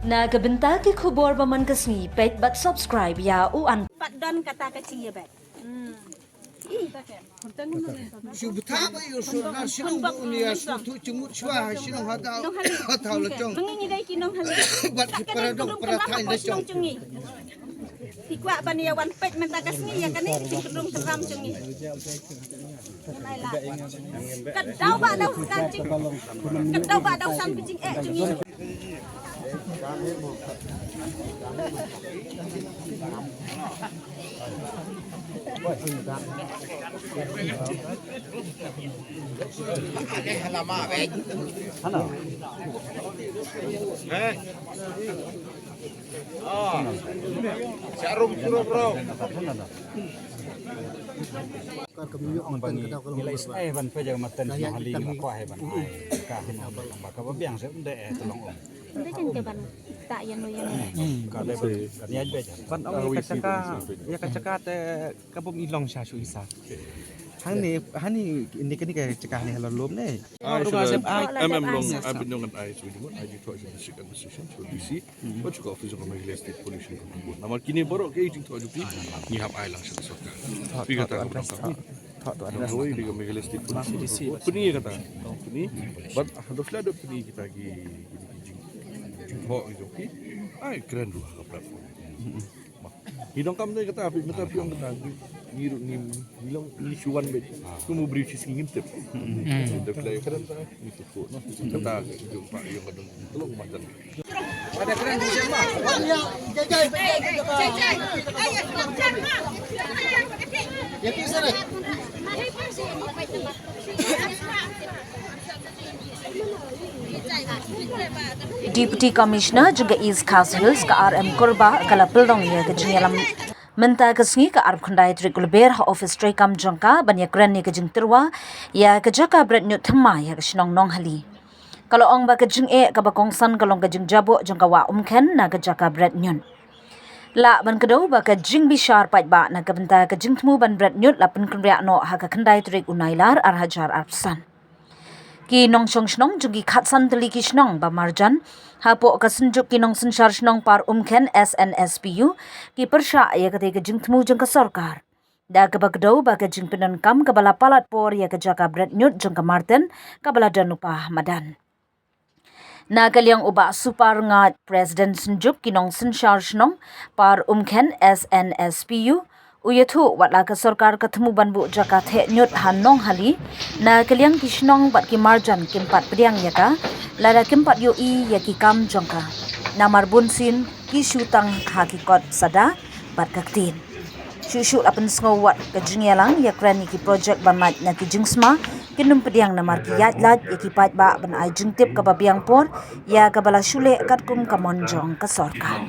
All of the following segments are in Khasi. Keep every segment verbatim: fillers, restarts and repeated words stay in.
Na ka bynta ki khubor ba man ka sngi, peit bad subscribe ïa u an. Pat don kata ka jingïabit. Hmm. Ih, shu btha ba ïoh shu na shnong ba un ïa shu tu jingmut shwa ha shnong ha thaw. Ha thaw la jong. Ngi ngi dei ki nong hali. Bad ki para dong para thaiñ la jong. Ti kwah ban ïa wan peit mynta ka sngi ïa kane ki kynrung kynram jong ngi. Ka daw ba daw san jing. Ka daw ba daw san jing eh jong ngi. Ong ba ngi, ngi la isynei ban peit ïa ka Marten Shnong Hali, ngi la kwah hi ban ai ka hynrei ba ka ba biang seh ym dei eh, to long ong. Ym dei kan te ban ta ïa no ïa no. Ka dei ban, kan ïaid beit. Ban ong ïa ka jaka, ïa ka jaka te ka bym i long sha shu isa. Hangne, hangne, ni kane ka jaka hangne ha la lum ne. Ai, shu em, em, long, ai, bin long ai, shu jingmut, ai, jingthoh sha district administration, sha D C. Wat shu ka office jong ka Meghalaya State Pollution Control Board. Namar kine baroh ki jingthoh jong ki ngi hap ai lang sha ka sorkar. Phi kata ka bynta ka. Ngi hoi ïa ka Meghalaya State Pollution Control Board. Pyni kata. Pyni. Bad haduh sla dep pyni kita ki, ki, ki jing, jingthoh jong ki. Ai kren ruh ha ka platform. Ngi donkam dei kata, phi mynta phi ong kata, ngi ruh ngi, ngi long ngi shu wan beit. Kum u briew shi sngi ngim tip. Ngim tip lei kata, ngi tip ko, no. Kata jong pa, jong ka dong, tolong matan. Deputy Commissioner jong ka East Khasi Hills, ka R M Kurbah, ka la pynlong ïa ka jingïalam mynta ka sngi, ka arphew khyndai tarik u Lber, ha office treikam jong ka ban ïakren ïa ka jingtyrwa ïa ka jaka bret ñiut thymmai ha ka shnong Nonghali. Ka la ong ba ka jingeh kaba kongsan ka long ka jingjaboh jong ka Wah Umkhen na ka jaka bret ñiut. Lah ban kdew ba ka jingbishar paidbah na ka bynta ka jingthmu ban bret ñiut la pynkynriah noh ha ka khyndai tarik u Nailar ar hajar arphew san. Ki nongshong shnong jong ki khatsan tylli ki shnong ba marjan hapoh ka Synjuk ki Nongsynshar Shnong Par Umkhen, S N S P U, ki pyrshah ïa katei ka jingthmu jong ka sorkar. Da kaba kdew ba ka jingpyndonkam kaba la palat por ïa ka jaka bret ñiut jong ka Marten kaba la don u Pa Madan. Na ka liang u Bah Supar Ngait, President Synjuk ki Nongsynshar Shnong Par Umkhen, S N S P U, u ïathuh wat la ka sorkar ka thmu ban buh jaka theh ñiut ha Nonghali, na ka liang ki shnong bad ki marjan kim pat pdiang ïa ka, lada kim pat ïohi ïa ki kam jong ka. Namar bunsien ki shu tang ha ki kot sada bad ka ktien. Shuh shuh la pynsngew wat ka jingïalang ïakren ïa ki projek ban lait na ki jingsma, kin ym pdiang namar ki ïaid lait ïa ki paidbah ban ai jingtip kaba biang por ïa kaba la shu leh katkum ka mon jong ka sorkar.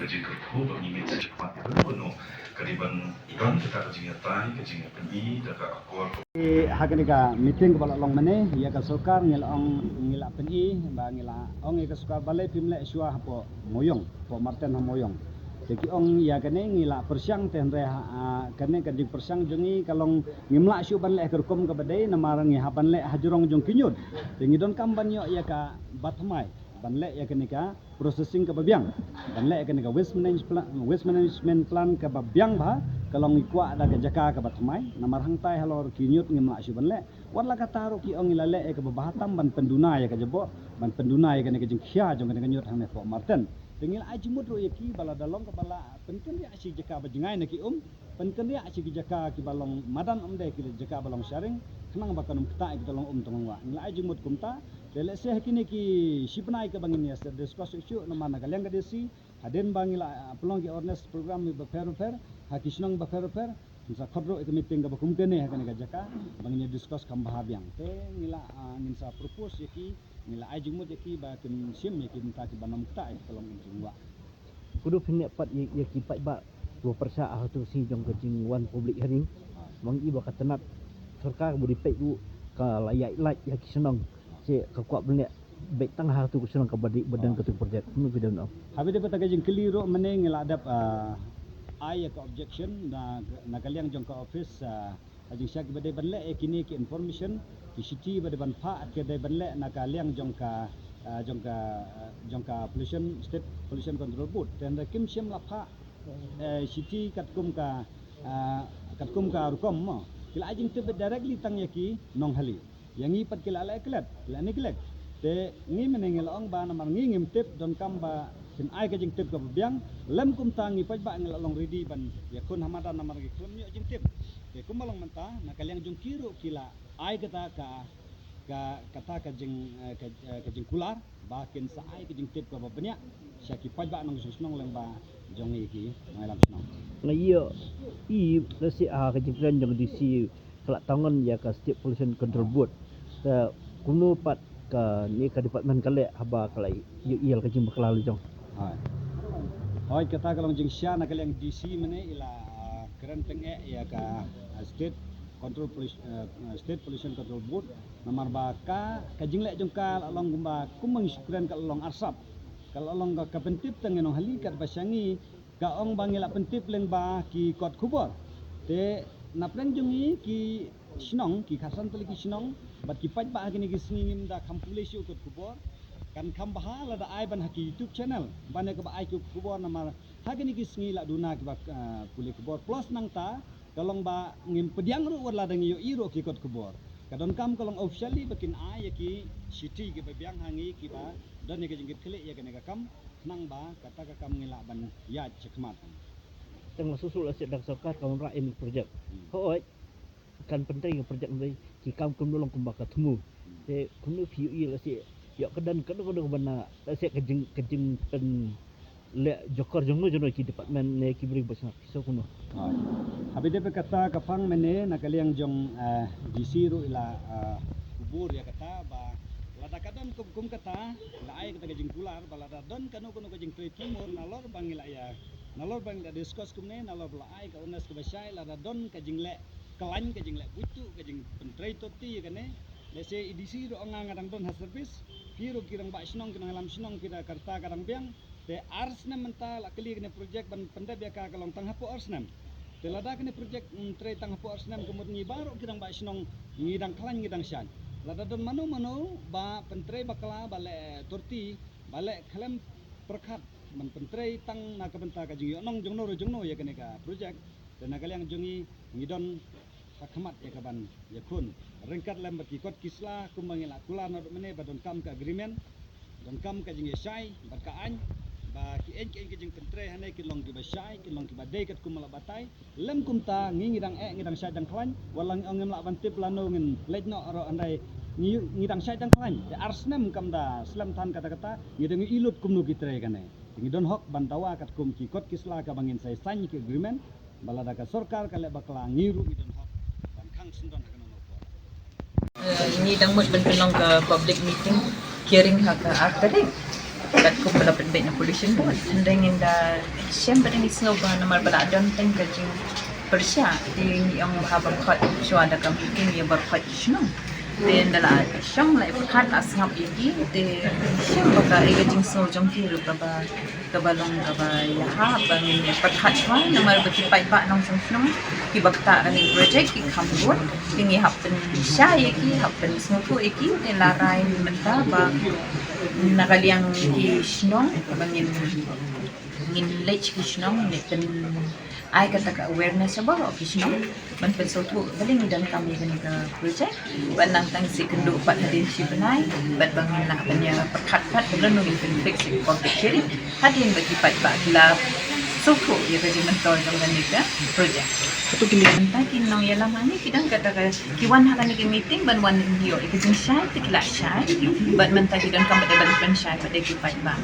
Ha kane ka meeting kaba la long mynne ïa ka sorkar ngi la ong, ngi la pyni ba ngi la ong ïa ka sorkar balei phim leh shuwa hapoh Moiong, hapoh Marten ha Moiong. Te ki ong ïa kane ngi la pyrshang te hynrei ha, ah, kane ka jingpyrshang jong ngi ka long ngim lah shuh ban leh ka rukom kaba dei namar ngi hap ban leh ha jrong jong ki ñiut. Te ngi donkam ban ïoh ïa kaba thymmai ban leh ïa kane ka processing kaba biang. Ban leh ïa kane ka waste manage pla-, waste management plan kaba biang bha, ka long ngi kwah da ka jaka kaba thymmai, namar hangtai halor ki ñiut ngim lah shuh ban leh. Wat la katta ruh ki ong ngi la leh ïa kaba bha tam ban pynduna ïa ka jaboh, ban pynduna ïa kane ka jingkhia jong kane ka ñiut hangne hapoh Marten. Te ngi la ai jingmut ruh ïa ki ba lada long kaba la pynkynriah sha ki jaka ba jngai na ki um, pynkynriah sha ki jaka kiba long madan, ym dei ki jaka ba long sharing, khnang ba kan ym kta ïa ki, to long um to long wah. Ngi la ai jingmut kumta. Te lehse ha kine ki shi bnai kaba ngin ïa discuss shuh shuh namar na ka liang ka D C, hadien ba ngi la, ah, pynlong ki awareness program bapher bapher ha ki shnong bapher bapher, ngin sa khot ruh ïa ka meeting kaba kum kane ha kane ka jaka ba ngin ïa discuss kham bha biang. Te ngi la, ah, ngin sa propose ïa ki, ngi la ai jingmut ïa ki ba kin shim ïa ki bynta kiba nym kta ïa ki, to long um to long wah. Kudu phin ïa pat ïa, ïa ki paidbah kiba pyrshah ha tu shi jong ka jingwan public hearing. Ba ngi i ba ka tnat sorkar kaba dei peit ruh ka la ïaid lait ïa ki shnong. Seh ka kwah ban leh beit tang ha tu ka shnong kaba dei ba don ka tu projek. Kumno phi don ong? Haba dei ba ta ka jingkylli ruh mynne ngi la dep, ah, ai ïa ka objection na, na ka liang jong ka office, ah, ha jingshisha kiba dei ban leh ïa kine ki information, ki shithi ba dei ban phah, ki dei ban leh na ka liang jong ka, ah, jong ka, ah, jong ka pollution, State Pollution Control Board. Te hynrei kim shym la phah, eh, shithi katkum ka, ah, katkum ka rukom mo. Ki la ai jingtip directly tang ïa ki nonghali. Ïa ngi pat ki la leh klet, ki la neglect. Te ngi mynne ngi la ong ba namar ngi ngim tip, donkam ba kin ai ka jingtip kaba biang. Lym kumta ngi paidbah ngi la long ready ban ïakhun ha madan namar ngi khlem ïoh jingtip. Te kumba long mynta na ka liang jong ki ruh ki la ai kata ka, ka, kata ka jing, eh, ka, eh, ka jingkular ba kin sa ai ka jingtip kaba bniah sha ki paidbah nongshong shnong lyngba jong ngi ki nongïalam shnong. Nga ïohi lehse ha ka jingkren jong ka D C ka la tang ngan ïa ka State Pollution Control Board. Te kumno pat kane ka department ka leh haba ka la ïohi ïa ka jingbakla la jong? Hooid. Hooid, kata ka long jingshisha na ka liang D C mynne i la, ah, kren teng eh ïa ka, ah, State Control Pollution, eh, State Pollution Control Board. Namar ba ka, ka jingleh jong ka la long kumba, kumba ngi shu kren ka la long arsap. Ka la long ka, ka pyntip tang ïa nonghali katba sha ngi ka ong ba ngi la pyntip lyngba ki kot khubor. Te na pdeng jong ngi ki shnong, ki khatsan tylli ki shnong, bad ki paidbah ha kine ki sngi ngim da kham pule shuh kot khubor. Kan kham bha lada ai ban ha ki YouTube channel ban ïa kaba ai kot khubor namar ha kine ki sngi la duna kiba, ah, pule khubor. Plus nangta ka long ba ngim pdiang ruh wat lada ngi ïohi ruh ki kot khubor. Ka donkam ka long officially ba kin ai ïa ki shithi kiba biang ha ngi kiba don ïa ka jingkitkhlieh ïa kane ka kam. Khnang ba kata ka kam ngi lah ban ïaid shakhmat. Tang la shuh shuh la sdang sorkar ka wanrah ïa kane ka projek. Hmm. Hooid, kan pyntrei ïa ka projek hynrei ki kam kumno long kumba ka thmu. Hmm. Te kumno phi ïohi lehse ïoh ka don kano kano kaba na lehse ka jing, ka jingpynleh jokor jongno jongno ki department ne ki briew ba sngap ki so kumno. Hooid. Haba ïadei bad kata ka pang mynne na ka liang jong, eh, D C ruh i la, eh, kubur ïa kata ba lada ka don kum, kum kata la ai kata ka jingkular ba lada don kano kano ka jingtrei thumur nalor ba ngi la ïa, nalor ba ngi la discuss kumne, nalor ba la ai ka awareness kaba shai, lada don ka jingleh khlaiñ, ka jingleh buit tuh, ka jingpyntrei thurti ïa kane. Lehse i D C ruh ong nga nga dang don ha service, phi ruh ki rangbah shnong ki nongïalam shnong phi da ka rta ka dang biang. Te ar snem mynta la kylli kane projek ban pyndep ïa ka, ka long tang hapoh ar snem. Te lada kane projek, mm, trei tang hapoh ar snem ka mut ngi baroh ki rangbah shnong ngi dang khlaiñ ngi dang shait. Lada don mano mano ba pyntrei bakla ba leh thurti ba leh khlem pyrkhat ban pyntrei tang na ka bynta ka jingïohnong jongno re jongno ïa kane ka projek. Te na ka liang jong ngi ngi don ha khmat ïa kaban ïakhun ryngkat lem bad ki kot ki sla kumba ngi la kular naduh mynne ba donkam ka agreement, donkam ka jingïashai bad ka aiñ ba kiei kiei ki jingpyntrei hangne ki long kiba shai, ki long kiba dei katkum la batai. Lem kumta ngi ngi dang eh ngi dang shait dang khlaiñ, wat la ngi ong ngim lah ban tip lano ngin leit noh ruh hynrei ngi, ngi dang shait dang khlaiñ. Te ar snem kam da slem than kata kata ngi dang ïohi lut kumno ki trei kane. Te ngi don hok ban dawa katkum ki kot ki sla kaba ngin sa saiñ ki agreement. Ba lada ka sorkar ka leh bakla ngi ruh ngi don hok ban khang syndon ha kano kano ka por. Eh, ngi dang mut ban pynlong ka public meeting hearing ha ka ar tarik. Katkum ba la pynbeit na pollution board. Hynrei ngin da shem ba dang ngi sngew ba namar ba la don teng ka jingpyrshah. Te ngi ong ba haba khot shuwa da ka meeting ïa ba khot shnong. Te ynda la shong la pyrkhat la sngap ïa ki te shem ba ka, ïa ka jingsngew jong ki ruh kaba, kaba long kaba ïahap ba ngin ïa pyrkhat shuwa namar ba ki paidbah nongshong shnong kiba ktah kane ka projek ki kham bun, te ngi hap pynshai ïa ki, hap pynsngewthuh ïa ki. Te la rai mynta ba na ka liang ki shnong ba ngin, ngin leit ki shnong ne pyn ai kata ka awareness ha baroh ki shnong ban pynsngewthuh balei ngi donkam ïa kane ka projek. Bad nang tang shi kynduh pat hadien shi bnai bad ba ngin lah ban ïa pyrkhat pat ba lano ngin pynfix ïa ka public hearing hadien ba ki paidbah ki la sngewthuh ïa ka jingmyntoi jong kane ka projek. Hato kine mynta ki nongïalam hangne ki dang kata ka, ki wan ha kane ka meeting ban wan ïoh ïa ka jingshai te ki la shai. Bad mynta ki donkam pat ban pynshai pat ïa ki paidbah.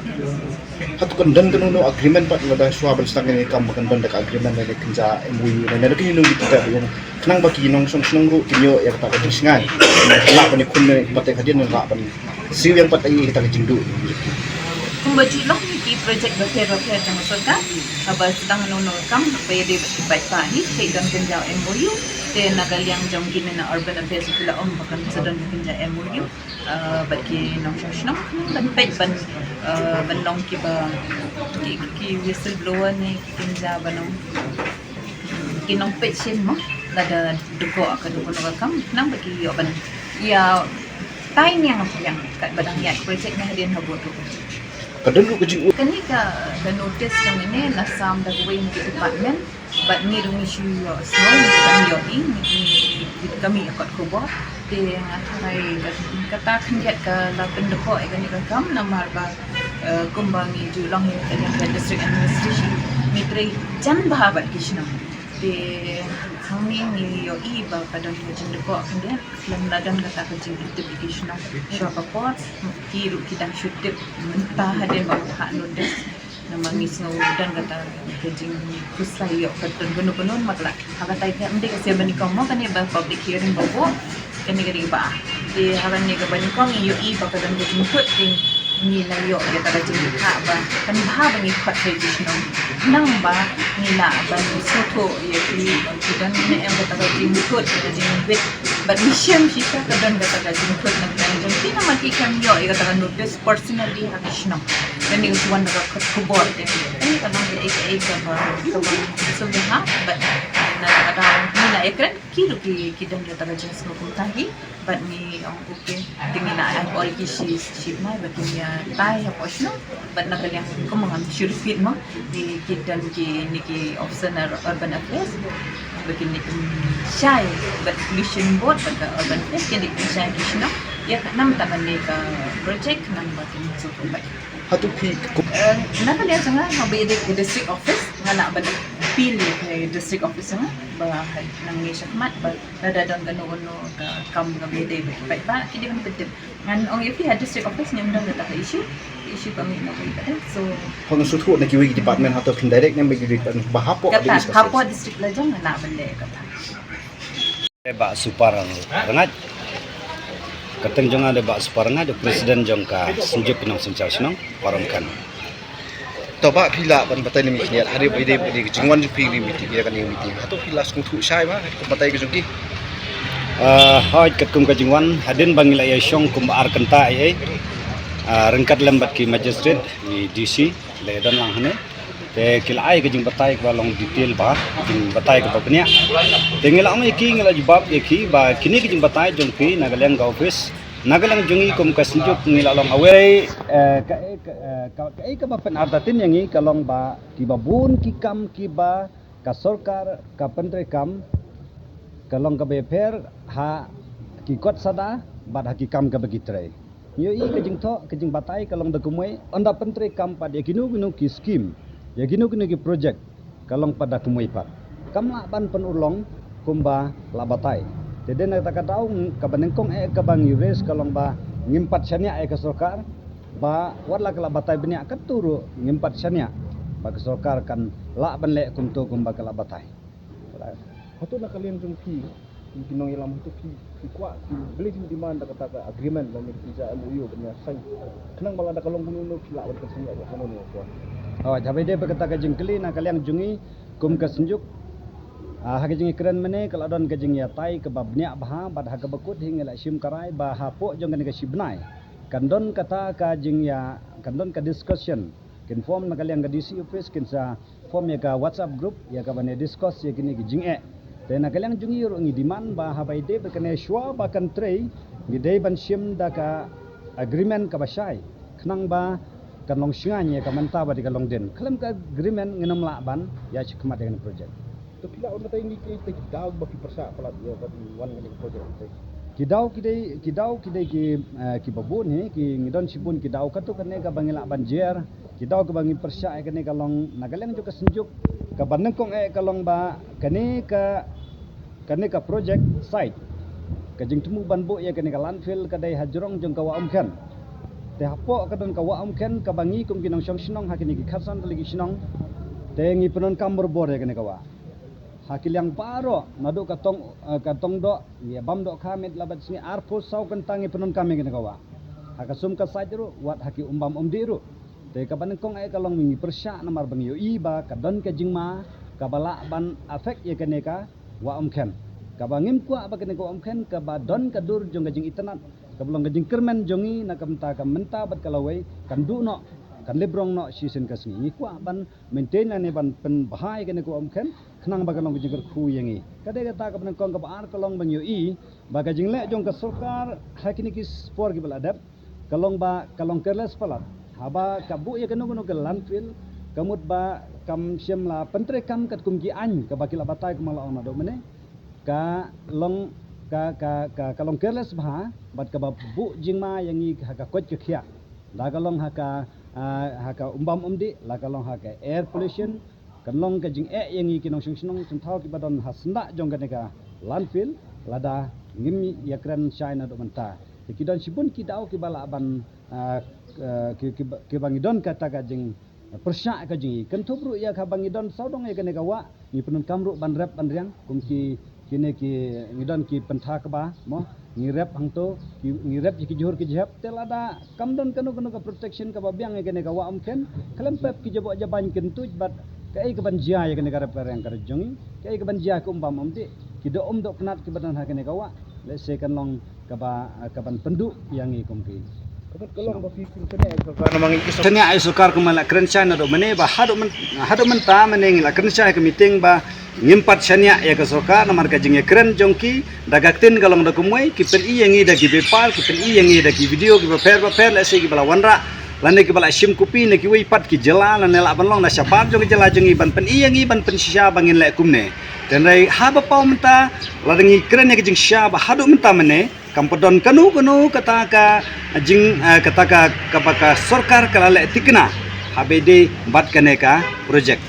Hato kan don kano kano agreement pat lada shuwa ban sdang kane ka kam ba kan don da ka agreement lane kynja M O U lane da kano kano ki kita ba ïa khnang ba ki nongshong shnong ruh kin ïoh ïa kata ka jingsngew. Lah ban ïakhun ne pat ïa ka dien lah ban siew ïa pat ïa kata ka jingduh. Kumba ju long ki projek bapher bapher jong ka sorkar haba sdang kano kano ka kam ba ïadei bad ki paidbah hi te don kynja M O U. Te na ka liang jong kine na Urban Affairs ki la ong ba kan sa don kynja M O U. Ah, bad ki nongshong shnong ban peit ban, ah, ban long kiba ki, ki, ki whistleblower ne ki kynja ban long ki nongpeit shen mo lada dei ko ka dei ko ka kam nang ba ki ïoh ban ïa Tang niang pyrshang kat ba dang ïaid project na hadien ha bud ruh. Ka don ruh ka jing u. Kane ka, ka notice jong ine la sam da kawei na ki department. Bad ngi ruh ngi shu ïohsngew, ngi kam ïohi, ngi, ngi, ngi kam ïoh kot khubor. Te nga tharai ka, kata khyndiat ka la pyndep ïa kane ka kam namar ba, eh, kumba ngi ju long ïa ka, ïa ka district administration, ngi trei jan bha bad ki shnong. Te hangne ngi ïohi ba ka don ka jingdep khyndiat, lem la don kata ka jingtip ïa ki shnong. Shuwa ka por, ki ruh ki dang shu tip mynta hadien ba u hap notice. Namar ngi sngew don kata ka jingpynshlur ïoh ka don kano kano, namar la ha kata ka, ym dei ka sien ba nyngkong mo, kane ba public hearing ba buh, kane ka dei ba. Te ha kane kaba nyngkong ngi ïohi ba ka don ka jingkut, te ngi la ïoh ïa kata ka jingkut ba kan bha ba ngi khot ha ki shnong. Nang ba ngi lah ban sngewthuh ïa ki, ki don ne em kata ka jingkut, ka jingwit. Bad ngi shem shisha ka don kata ka jingkut na ka jong ki, namar ki kam ïoh ïa kata ka notice personally ha ki shnong. Kane ka shu wan da ka khubor te. Kane ka long kaei kaei kaba, kaba sngewbha, bad na ka daw ngi la ïakren, ki ruh ki, ki don kata ka jingsngew kumta hi, bad ngi ong okay. Te ngi la ai ol ki shi, shi bnai, bad ngi ïatai hapoh shnong, bad na ka liang kum ngam shu repeat mo, ki, ki don kine ki officer na urban affairs, bad kine ki shai, bad pollution board, bad ka urban affairs, kine ki shai ki shnong, ïa ka nam ta ban ïa ka project, nam ba kin shu provide. Hato phi ku- Eh, na ka liang jong nga, haba ïadei ka district office, nga lah ban appeal ïa ka district office jong nga, ba ha nang ngi shakhmat, ba lada don kano kano ka kam kaba ïadei bad ki paidbah, ki dei ban pyntip. Ngan ong ïa phi ha district office ngim don kata ka issue, issue ka mih na wei pat. So, phi sngewthuh na kiwei ki department, hato phin direct ne ba ki department ba hapoh kata, district office? Hapoh district la jong nga lah ban leh kata. Bah Supar Rngaid. Ka kyrteng jong nga dei Bah Supar Rngaid, u president jong ka Synjuk ki Nongsynshar Shnong Paruwmkhen. To Bah, phi lah ban batai ne mynta hadien ba ïadei bad ka jingwan jong phi ha kane ka meeting, ïa kane ka meeting, hato phi la sngewthuh shai Bah, ka batai ka jong ki? Ah, hooid, katkum ka jingwan, hadien ba ngi la ïashong kumba ar kynta ei ei, ah, ryngkat lem bad ki magistrate, ki D C, la ïadon lang hangne. Te ki la ai ka jingbatai kaba long detail bha, jingbatai kaba bniah. Te ngi la ong ïa ki, ngi la jubab ïa ki ba kine ki jingbatai jong phi na ka liang ka office, na ka liang jong ngi kum ka Synjuk ngi la long aware. Eh, ka, ka, eh, ka, kaei kaba pynartatien ïa ngi ka long ba kiba bun ki kam kiba ka sorkar ka pyntreikam ka long kaba ïapher ha ki kot sada bad ha ki kam kaba ki trei. Ngi ïohi ka jingthoh, ka jingbatai ka long da kumwei, ynda pyntreikam pat ïa kino kino ki skim, ïa kino kino ki project, ka long pat da kumwei pat. Kam lah ban pynurlong kumba la batai. Te dei na kata ka daw kaba nyngkong eh kaba ngi raise ka long ba ngim pat shaniah ïa ka sorkar, ba wat la ka la batai bniah katto ruh ngim pat shaniah ba ka sorkar kan lah ban leh kumto kumba ka la batai. Hato na ka liang jong phi, ki, ki nongïalam, hato phi, phi kwah, phi, balei phin demand da kata ka agreement, lane phi ja M O U ban ïa sign, khnang ba lada ka long kumno kumno phi lah ban pynshaniah ïa kano kano ka por? Oh, haba ïadei bad kata ka jingkylli na ka liang jong ngi kum ka Synjuk, ah, ha ka jingïakren mynne ka la don ka jingïatai kaba bniah bha, bad ha kaba kut hi ngi la shim kyrhai ba hapoh jong kane ka shi bnai kan don kata ka jingïa, kan don ka discussion, kin form na ka liang ka D C office, kin sa form ïa ka WhatsApp group ïa ka ban ïa discuss ïa kine ki jingeh. Te na ka liang jong ngi ruh ngi demand ba haba ïadei bad kane shuwa ba kan trei, ngi dei ban shim da ka agreement kaba shai, khnang ba kan long shngaiñ ïa ka mynta bad ïa ka longdien. Khlem ka agreement ngin ym lah ban ïa shim khmat ïa kane project. To phi lah ban batai ngi ki, ki daw ba phi pyrshah palat ïa ba phi wan ïa kane project te? Ki daw ki dei, ki daw ki dei ki, eh, kiba bun hi, ki ngi don shibun ki daw, kato kane kaba ngi lah ban jer. Ki daw kaba ngi pyrshah ïa kane ka long na ka liang jong ka Synjuk, kaba nyngkong eh ka long ba kane ka, kane ka project site, ka jingthmu ban buh ïa kane ka landfill ka dei hajrong jong ka Wah Umkhen. Te hapoh ka don ka Wah Umkhen kaba ngi kum ki nongshong shnong ha kine ki khatsan tylli ki shnong, te ngi pyndonkam barabor ïa kane ka wah. Ha ki liang baroh, naduh ka tong, eh, ka tong doh, ngi bam dohkha miet la bad sngi, arphew saw kynta ngi pyndonkam ïa kane ka wah. Ha ka sum ka sait ruh, wat ha ki umbam umdih ruh. Te kaba nyngkong eh ka long ngi pyrshah namar ba ngi ïohi ba ka don ka jingma kaba lah ban affect ïa kane ka Wah Umkhen. Kaba ngim kwah ba kane ka Wah Umkhen kaba don ka dur jong ka jingitynnad, kaba long ka jingkyrmen jong ngi na ka bynta ka mynta bad ka lawei, kan duh noh, kan lip rong noh shisien ka sngi. Ngi kwah ban maintain lane ban pynbha ïa kane ka Wah Umkhen. nang ba ka long ka jingkyrkhu ïa ngi. Ka dei kata kaba nyngkong. Kaba ar ka long ban ïohi ba ka jingleh jong ka sorkar ha kine ki por kiba la dep ka long ba ka long careless palat. Haba ka buh ïa kano kano ka landfill, ka mut ba kam shym la pyntreikam katkum ki aiñ kaba ki la batai, kumba la ong naduh mynne. Ka long, ka, ka, ka, ka long careless bha bad kaba buh jingma ïa ngi ha ka koit ka khiah. La ka long ha ka, ah, ha ka um bam um dih, la ka long ha ka air pollution, kan long ka jingeh ïa ngi ki nongshong shnong shong thaw kiba don ha syndah jong kane ka landfill, lada ngim ïakren shai naduh mynta. Te ki don shibun ki daw kiba lah ban, ah, ah, ki, kiba, kiba ngi don kata ka jingpyrshah ka jong ngi. Kynthup ruh ïa kaba ngi don sawdong ïa kane ka wah, ngi pyndonkam ruh ban rep ban riang kum ki, kine ki, ngi don ki pyntha kba, mo, ngi rep hangto, ki, ngi rep ïa ki jhur ki jhep. Te lada kam don kano kano ka protection kaba biang ïa kane ka wah, ym kren khlem pep ki jaboh jabain kyntuid bad kaei kaban jia ïa kane ka rep ka riang ka jong ngi, kaei kaban jia ka um bam um dih, ki doh um doh pnat kiba don ha kane ka wah. Lehse kan long kaba, kaban pynduh ïa ngi kum ki. Ka mut ka long ba phi pynshaniah ïa sorkar namar ngi ki sorkar. Shaniah ïa sorkar kumba la kren shai naduh mynne ba haduh myn-, haduh mynta mynne ngi la kren shai ha ka meeting ba ngim pat shaniah ïa ka sorkar namar ka jingïakren jong ki da ka ktien ka long da kumwei, ki pyni ïa ngi da ki paper, ki pyni ïa ngi da ki video kiba pher bapher, lehse kiba la wanrah lane kiba la shim copy na kiwei pat ki jylla lane lah ban long na shabar jong ki jylla jong ngi ban pyni ïa ngi ban pynshisha ba ngin leh kumne. Te hynrei haba paw mynta lada ngi kren ïa ka jingshisha ba haduh mynta mynne kam pat don kano kano kata ka jing, eh, kata ka, kaba ka sorkar ka la leh thikna haba ïadei bad kane ka project.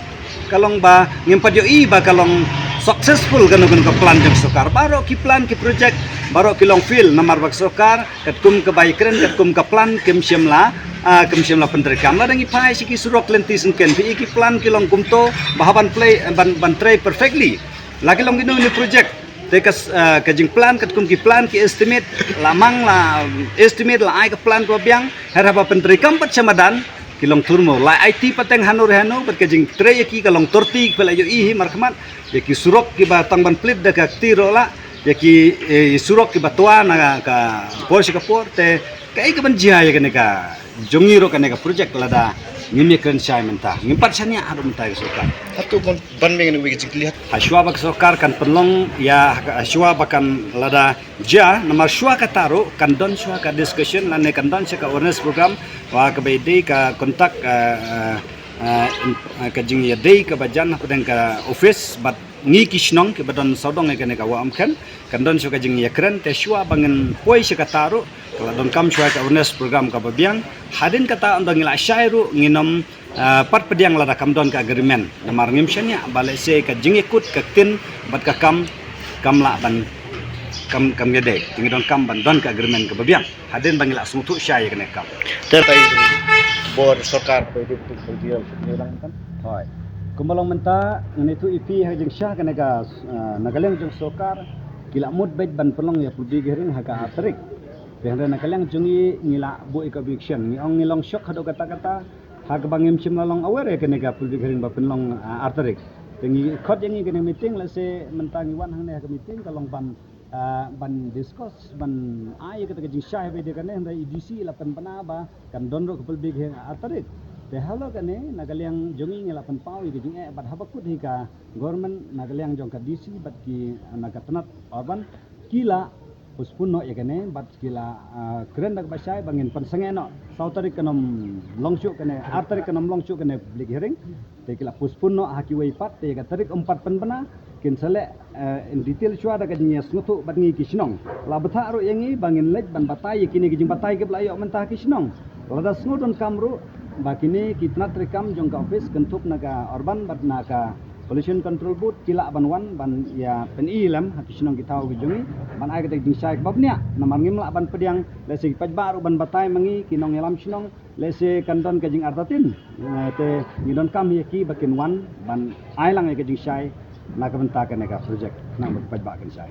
Ka long ba ngim pat ïohi ba ka long successful kano kano ka plan jong sorkar. Baroh ki plan ki project, baroh ki long fail namar ba ka sorkar katkum kaba ïakren, katkum ka plan kim shym la, ah, kim shym la pyntreikam. Lada ngi phai sha ki surok lynti syngkien, phi ïohi ki plan ki long kumto ba haba ban play, ban, ban trei perfectly. La ki long kino kino project. Te ka, ah, ka jingplan katkum ki plan ki estimate, la mang la estimate, la ai ka plan kaba biang, hynrei haba pyntreikam pat sha madan ki long thurmo. La aiti pateng hano re hano, bad ka jingtrei ïa ki ka long torti, kiba la ïohi hi markhmat, ïa ki surok kiba tang ban plie da ka kti ruh la, ïa ki, eh, surok kiba twa na ka por sha ka por. Te kaei kaban jia ïa kane ka jong ngi ruh kane ka project lada ngim ïakren shai mynta, ngim pat shaniah haduh mynta ïa ka sorkar. Hato ban, ban meng ngi ka jingkylli ha shuwa ba ka sorkar kan pynlong ïa, ha shuwa ba kan lada jia, namar shuwa kata ruh kan don shuwa ka discussion lane kan don shuwa ka awareness program wa kaba ïadei ka contact, eh, eh, eh, ka jingïadei kaba jan hapdeng ka office bad ngi ki shnong kiba don sawdong ïa kane ka wah, ym kren, kan don shuwa ka jingïakren. Te shuwa ba ngin poi sha kata ruh ka la donkam shuwa ka awareness program kaba biang. Hadien kata ynda ngi la shai ruh ngin ym, ah, pat pdiang lada kam don ka agreement. Namar ngim shaniah ba lehse ka jingïakut ka ktien bad ka kam kam lah ban, kam, kam ïadei. Te ngi donkam ban don ka agreement kaba biang hadien ba ngi la sngewthuh shai ïa kane ka kam. Te tai bor sorkar ba ïadei bad ka deal ngi dang kan. Hooid. Kumba long mynta ngan ïathuh ïa phi ha ka jingshisha kane ka, ah, na ka liang jong sorkar ki la mut beit ban pynlong ïa public hearing ha ka ar tarik. Te hynrei na ka liang jong ngi ngi la buh ïa ka objection, ngi ong ngi long shock haduh katta katta ha kaba ngim shym la long aware ïa kane ka public hearing ba pynlong, ah, ar tarik. Te ngi khot ïa ngi kane meeting, lehse mynta ngi wan hangne ha ka meeting ka long ban, ah, ban discuss, ban ai ïa kata ka jingshai ba ïadei kane, hynrei i D C i la pynbna ba kan don ruh ka public hearing ar tarik. Te halor kane na ka liang jong ngi ngi la pynpaw ïa ka jingeh bad haba kut hi ka government na ka liang jong ka D C bad ki na ka tnat urban ki la postpone noh ïa kane bad ki la, ah, kren da kaba shai ba ngin pynsangeh noh saw tarik kan ym long shuh kane, ar tarik kan ym long shuh kane public hearing. Te ki la postpone noh ha kiwei pat, te ka tarik ym pat pynbna, kin sa leh, eh, in detail shuwa da ka jingïasngewthuh bad ngi ki shnong. La bthah ruh ïa ngi ba ngin leit ban batai ïa kine ki jingbatai kiba la ïoh mynta ha ki shnong. Lada sngew donkam ruh ba kine ki tnat treikam jong ka office kynthup na ka urban bad na ka Pollution Control Board ki lah ban wan ban ïa pyni lem ha ki shnong ki thaw ki jong ngi ban ai kata ka jingshai kaba bniah. Namar ngim lah ban pdiang, lehse ki paidbah ruh ban batai ma ngi ki nongïalam shnong, lehse kan don ka jingartatien. Eh, te ngi donkam ïa ki ba kin wan ban ai lang ïa ka jingshai na ka bynta kane ka project, khnang ba ki paidbah kin shai.